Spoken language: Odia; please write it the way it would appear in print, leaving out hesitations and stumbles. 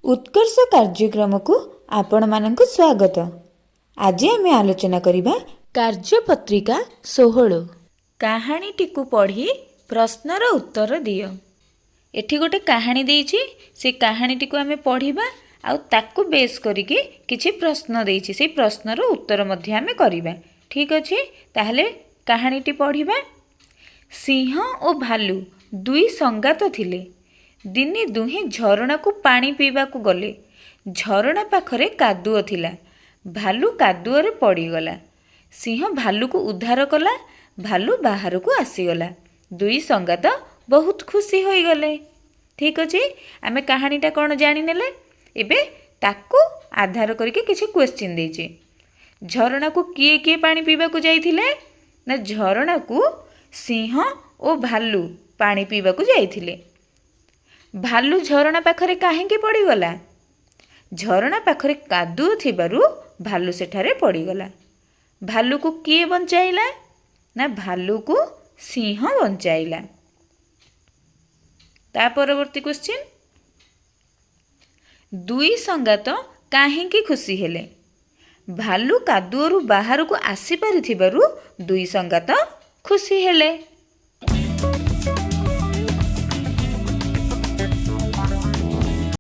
ଉତ୍କର୍ଷ କାର୍ଯ୍ୟକ୍ରମକୁ ଆପଣମାନଙ୍କୁ ସ୍ୱାଗତ। ଆଜି ଆମେ ଆଲୋଚନା କରିବା କାର୍ଯ୍ୟପତ୍ରିକା 16। କାହାଣୀଟିକୁ ପଢ଼ି ପ୍ରଶ୍ନର ଉତ୍ତର ଦିଅ। ଏଠି ଗୋଟେ କାହାଣୀ ଦେଇଛି, ସେ କାହାଣୀଟିକୁ ଆମେ ପଢ଼ିବା ଆଉ ତାକୁ ବେସ୍ କରିକି କିଛି ପ୍ରଶ୍ନ ଦେଇଛି, ସେଇ ପ୍ରଶ୍ନର ଉତ୍ତର ମଧ୍ୟ ଆମେ କରିବା। ଠିକ୍ ଅଛି, ତାହେଲେ କାହାଣୀଟି ପଢ଼ିବା। ସିଂହ ଓ ଭାଲୁ ଦୁଇ ସଙ୍ଗାତ ଥିଲେ। ଦିନେ ଦୁହେଁ ଝରଣାକୁ ପାଣି ପିଇବାକୁ ଗଲେ। ଝରଣା ପାଖରେ କାଦୁଅ ଥିଲା। ଭାଲୁ କାଦୁଅରେ ପଡ଼ିଗଲା। ସିଂହ ଭାଲୁକୁ ଉଦ୍ଧାର କଲା। ଭାଲୁ ବାହାରକୁ ଆସିଗଲା। ଦୁଇ ସଙ୍ଗାତ ବହୁତ ଖୁସି ହୋଇଗଲେ। ଠିକ୍ ଅଛି, ଆମେ କାହାଣୀଟା କ'ଣ ଜାଣିନେଲେ। ଏବେ ତାକୁ ଆଧାର କରିକି କିଛି କ୍ୱେଶ୍ଚିନ୍ ଦେଇଛି। ଝରଣାକୁ କିଏ କିଏ ପାଣି ପିଇବାକୁ ଯାଇଥିଲେ? ନା, ଝରଣାକୁ ସିଂହ ଓ ଭାଲୁ ପାଣି ପିଇବାକୁ ଯାଇଥିଲେ। ଭାଲୁ ଝରଣା ପାଖରେ କାହିଁକି ପଡ଼ିଗଲା? ଝରଣା ପାଖରେ କାଦୁଅ ଥିବାରୁ ଭାଲୁ ସେଠାରେ ପଡ଼ିଗଲା। ଭାଲୁକୁ କିଏ ବଞ୍ଚାଇଲା? ନା, ଭାଲୁକୁ ସିଂହ ବଞ୍ଚାଇଲା। ତା ପରବର୍ତ୍ତୀ କ୍ୱେଶ୍ଚିନ୍, ଦୁଇ ସଙ୍ଗାତ କାହିଁକି ଖୁସି ହେଲେ? ଭାଲୁ କାଦୁଅରୁ ବାହାରକୁ ଆସିପାରିଥିବାରୁ ଦୁଇ ସଙ୍ଗାତ ଖୁସି ହେଲେ।